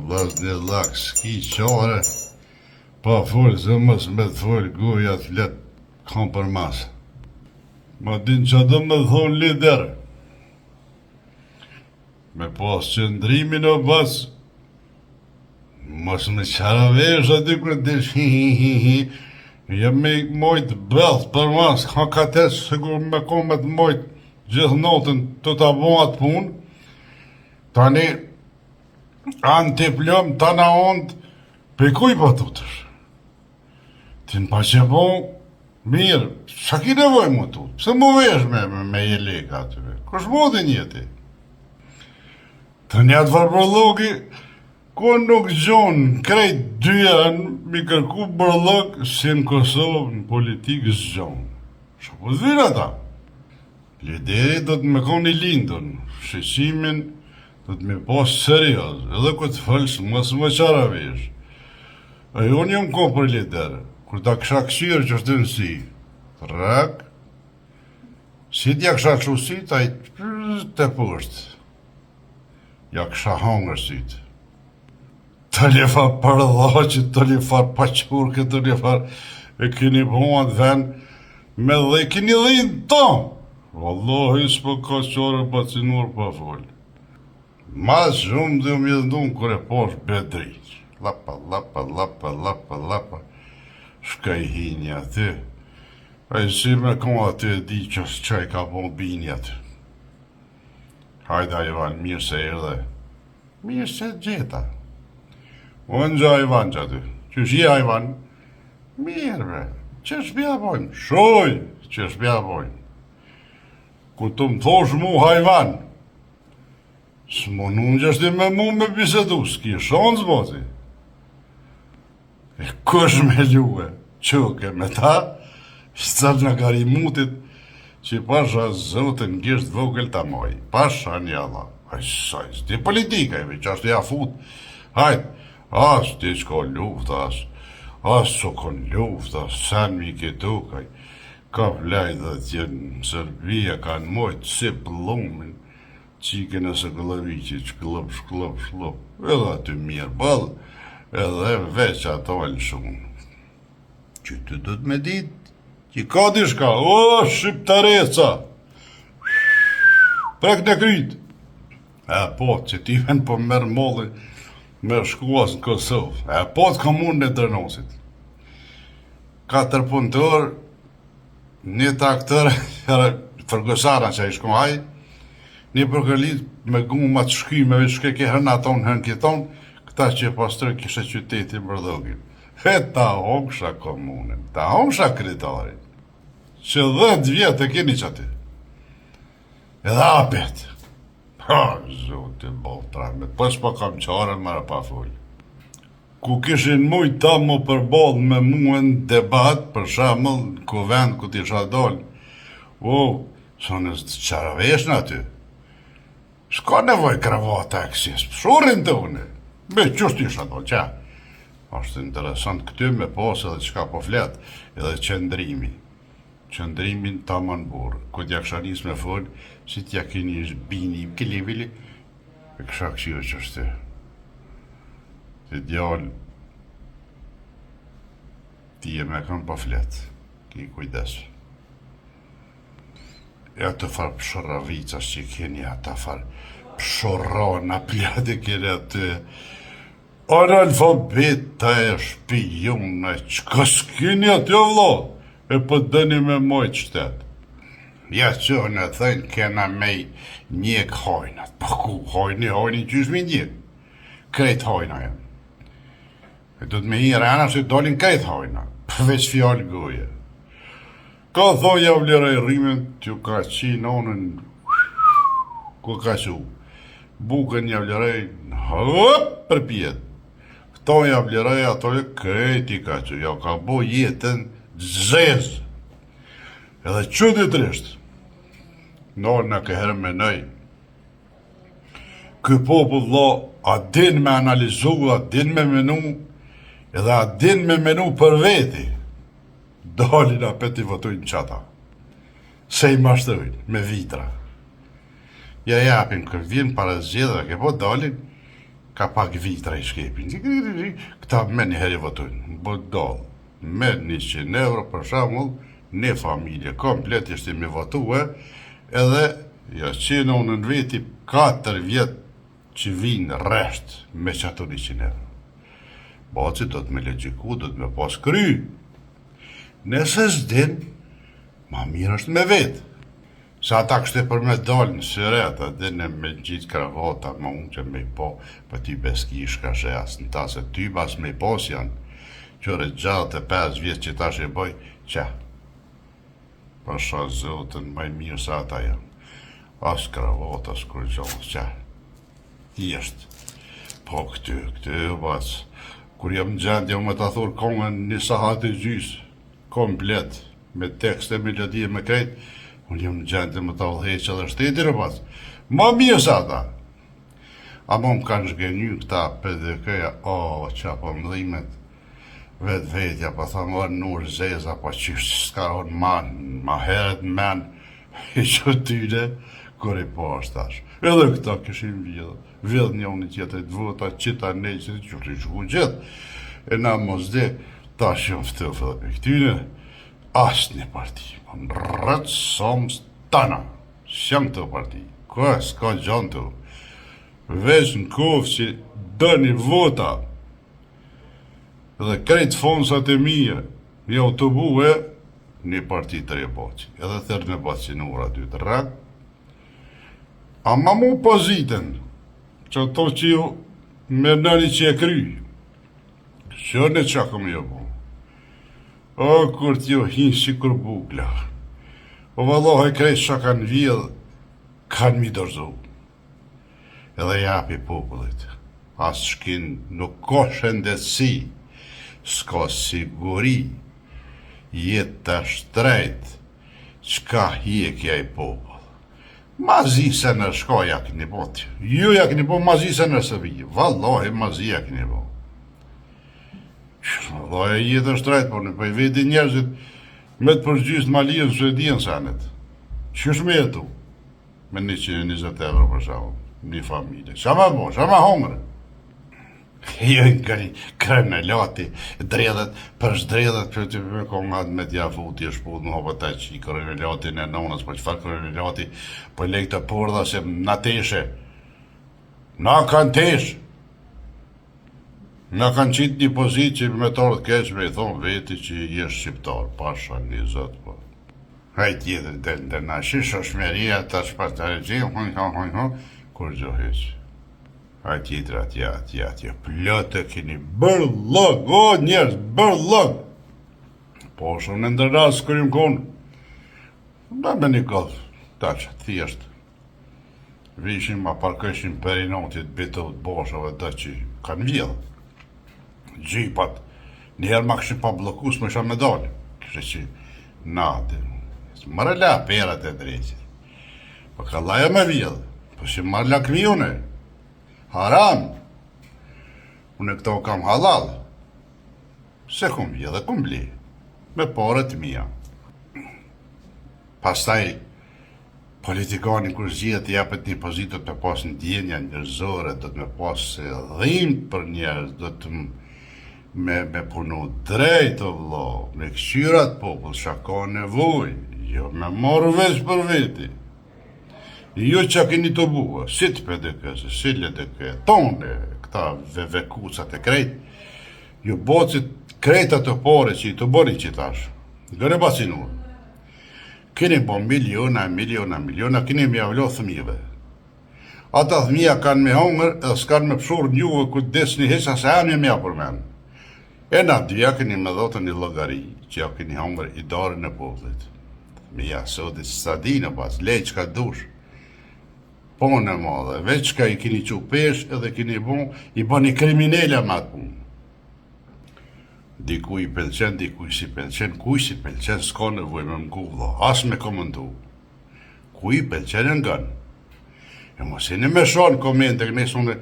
vllazni llak, s'ki qare, pa fol, se mos me të fol, goja të flet, kam për masë. Ma din që do me thonë lider, me pas qëndrimin o bas, mos me qaravesh aty kur dish hi hi hi hi, ja me mojt beth për mas, ka ka të sigur me ko me të mojt gjithë notën të ta bo atë punë, Tani, antiplum, të na ondë, për kuj po tutësh? Ti në pa që po, mirë, që ki nevoj mu tut? Pse mu vesh me, me, me jeleka aty? Kush mu të njeti? Të një atë farë bërllogi, ku nuk gjonë krejt dyjan, mi kërku bërllog, si në Kosovë, në politikë s'gjonë. Shë po zyrë ata? Lideri do të me kon i lindun, shiqimin do të me pas serioz, edhe kur të folsh mos më qaravish. E unë jam kon për lider, kur ta kisha kqyrë që është në si, rrek, si t'ja kisha çu sytë, ai të poshtë, ja kisha hongër sytë. Të një farë përdhoqë, të një farë paqurke, të një farë e keni bo atë vend me dhe keni dhinë to. Wallahi s'po ka qare pa cinur pa folë. Ma shumë dhe më jezdun kur e posh Bedriq. Lapa, lapa, lapa, lapa, lapa. Shka i hinja aty. Ai si me kon aty e di që s'qa i ka bon bini aty. Hajde Ivan, mirë se erdhe. Mirë se gjeta. Unë gja Ivan që aty. Qysh je Ivan? Mirë be. Qysh pja bojmë? Shuj, qysh pja bojmë? Ku të më thosh mu hajvan? S'munun që është me mu me bisedu, s'ki shans boti. E kush me lue, qëke me ta, së në garimutit, që pasha zotën gisht vogël ta moj, pasha një Allah, ai saj, s'di politika, e që është ja fut, hajt, as di çka lufta, as, as s'u kon lufta, sen mi këtu, kaj, ka vlaj dhe t'jenë në Serbia, kanë mojtë si pllumin, Çikën e Sokolloviqit, shkllop, shkllop, shkllop, edhe aty mirë boll, edhe veç ato e lëshun. Që të do të me ditë, që ka dishka, o, shqiptareca, prek në kryt. E po, që ti ven po merr molli me shkuas në Kosovë, e po të komunën e Drenosit. Katër punëtor, Një traktor, Fergusana që i shkon aj, një përkërlit me guma të shkyme, veç shke ke hënë aton, hënë këton, këta që e pastroj kishe qytetin bërdogin. E ta hongsha komunën, ta hongsha kryetarin, që dhetë vjetë e keni që aty. Edhe apet. Ha, zoti, boltra, me po s'po kam qare, mërë pa folë. Ku kishin mujt ta mu përball me mue në debat, për shembull, në kuvend ku t'isha dal, o, se unë s'qaraveshna aty. S'ka nevoj kravata e kësi, s'pshurrin të une. Me qysh t'isha dal, qa? Është interesant këty me pas edhe çka po flet, edhe qëndrimi. Qëndrimin taman burrë. Ku t'ja kisha nis me fol, si t'ja keni bini, kili vili, E kisha këqyrë që është ti djalë, ti je me kënë po flet, ki kujdes. E atë farë pshërravica që keni ata farë pshërrona plate keni atë analfabeta e shpijuna, qka s'keni aty o vlo, e po dëni me mojtë shtet. Ja që në thënë kena me njek hajnat. Po ku hajni, hajni, qysh me njek? Krejt hajna janë. E do të me hi rena që dolin krejt hajna. Përveç fjalë goje. Ka thonë ja vleraj rrimin, t'ju ka qi nonën, ku ka qu. Bukën ja vleraj, hop, përpjetë. Këto ja vleraj ato e krejt i ka qu. Ja ka bo jetën zezë. Edhe çuditërisht, në këherë menoj, ky popull vlla, a din me analizu, a din me menu, edhe a din me menu për veti, dalin apet i votojnë qata, se i mashtrojnë me vitra. Ja japin, kër vjen para zgjedhjeve, ke po dalin, Ka pak vitra i shkepin. Këta menjëherë i votojnë. Budall. Me 100 euro për shembull, një familje komplet ishte me votue, edhe ja qenë unë në veti 4 vjet që vinë rresht me qato 100 euro. Baci do të me logjiku, do të me pas kry. Nëse s'din, ma mirë është me vetë. Se ata kështu për me dalë në syret, a din me ngjitë kravata, me unë që me i po, po ti beski shka she as në ta, se ty bas me i pos janë, qëre 65 vjetë që tash e bëj, që, pasha zotën, ma i mirë se ata janë, as kravata, as kurgjo, që, thjesht, po këty, këty, bas, kur jam në gjendje, unë me ta thurë kongën një sahat e gjysë, komplet, me tekste, melodi me krejt, unë jam në gjendje me ta udhëheq edhe shtetin e pas. Ma mirë se ata. Ama më kanë zhgënjy këta PDK-ja, o, qa po më dhimet, vetë vetja, po thamë, o, nur zeza, po qysh, s'ka unë ma, ma heret në men, i që tyne, kur i po është tash. Edhe këta kishin vjedhë, vjedhë njëni tjetrit vota, qita ne, që të që të gjithë. E na mos dhe, tash jam ftofë edhe për këtyne, asë një parti, po në rrëtë somë tana, s'janë këto parti, ka s'ka gjanë të, veç në kofë që dëni vota, dhe krejt fonsat e mija, një autobue, një parti të re baci, edhe thërë në baci në ora dy të rrë, ama mu pozitën, që ato që ju me nëni që e kry, që në që kom jo bo, o kur t'ju hinë si kur bukla, o vallahi krejt që kanë vjedhë, kanë mi dorzu, edhe japi popullit, as shkin nuk ka shëndetësi, s'ka siguri, jetë të shtrejt, çka hjekja i popull. Ma zi se në shka ja këni bo, ju ja këni bo ma zi se në Serbi, vallahi ma zi ja këni bo. Vallahi jetë e shtrejt, po në po i veti njerëzit me të përgjysë në Malinë, së e dijen senet. Qysh me jetu? Me 120 euro për shembull, një familje. Qa me bo, qa me hongre? Jo i këri, krenelati, dredhet, për shdredhet, për të për kongat me t'ja futi e shput në hopë të qi, krenelatin e nonës, po qëfar krenelati, po lejk të pordha se na teshe, na kanë tesh, na kanë qitë një pozitë që me të ardhë keq me i thonë veti që je shqiptar, pasha një zot, po. Haj tjetër del ndër na shish është meria tash pas të regjim, hun, hun, hun, hun, kur gjo hiq. Haj tjetër atje, atje, atje, plot e keni bërllog, o njerëz, bërllog. Po shumë në ndërras, kur jam konë, da me një golf, tash, thjesht. Vishim, a parkëshim për inotit, bitët, boshave, dhe që kanë vjedhë. Xhipat, njëherë ma këshin pa blloku, s'më isha me dalë. Kështë që, natë, mërë la perat e dreqit. Po ka laja me vjedhë, po që marrë lakmi une. Haram! Unë këto kam halal. Se kum vjedhë, kum bli. Me paret mija. Pastaj, Politikani kur zgjidhet i jepet një pozitë do të me pas ndjenja njerëzore, do të me pas dhimbje për njerëz, do të me, me punu drejt o vlo, me këqyr atë popull, çka ka nevoj, jo me marrë veç për veti. Ju që keni të bua, si të PDK-së, si LDK, tonë, këta vevekucat e krejt, ju bocit krejt ato pare që i të bëni që tash, gëre bacinur. Keni bo miliona, miliona, miliona, keni me javlo thëmijëve. Ata thëmija kanë me hongër edhe s'kanë me pshurë në juve kur desni hiq as emni me ja përmen. E na dyja keni me dhotë një llogari që ja keni hongër i darën e popullit. Thëmija sotit s'ta dinë pas, lej çka dush. Po në madhe, veç çka i keni qu pesh edhe keni bo, i bëni kriminela me atë punë. Dikuj i pëlqen, dikuj s'i pëlqen, kuj s'i pëlqen, s'ka nevojë me m'ngu vlla, as me komentu. Kuj i pëlqen e ngan. E mos jeni me sha në komente, këne unë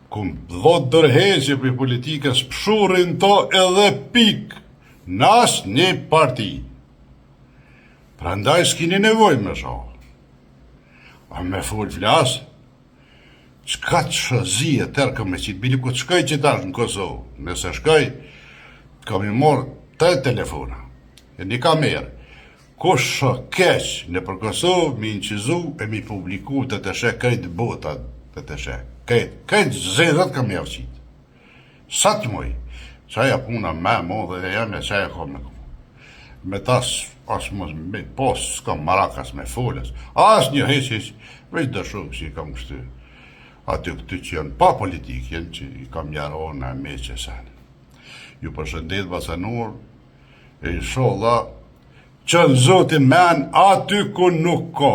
kum dhonë dorëheqje për politikës, pshurrin to edhe pik, n'as një parti. Prandaj s'kini nevojë me sha. A me fol flas? Çka të shëzi e tërë kam me qitë, bile ku të shkoj që tash në Kosovë, nëse shkoj, kam i morë tre telefona, e një kamerë, kush shoh keq nëpër Kosovë, mi inqizu e mi publiku të të sheh krejt bota të të sheh, krejt, krejt zezat kam jau qitë. Sa të muj, qaja puna me mu dhe e jam e qaja ka me ku. Me tas, as mos me pos, s'kam marak as me folës, as një hiq hiq, veç do shokë që i kam kështu. Aty këty që janë pa politikë, janë që i kam jarona e meqe sen. Ju përshëndet Bacanur, e inshallah, çon Zoti men aty ku nuk ka.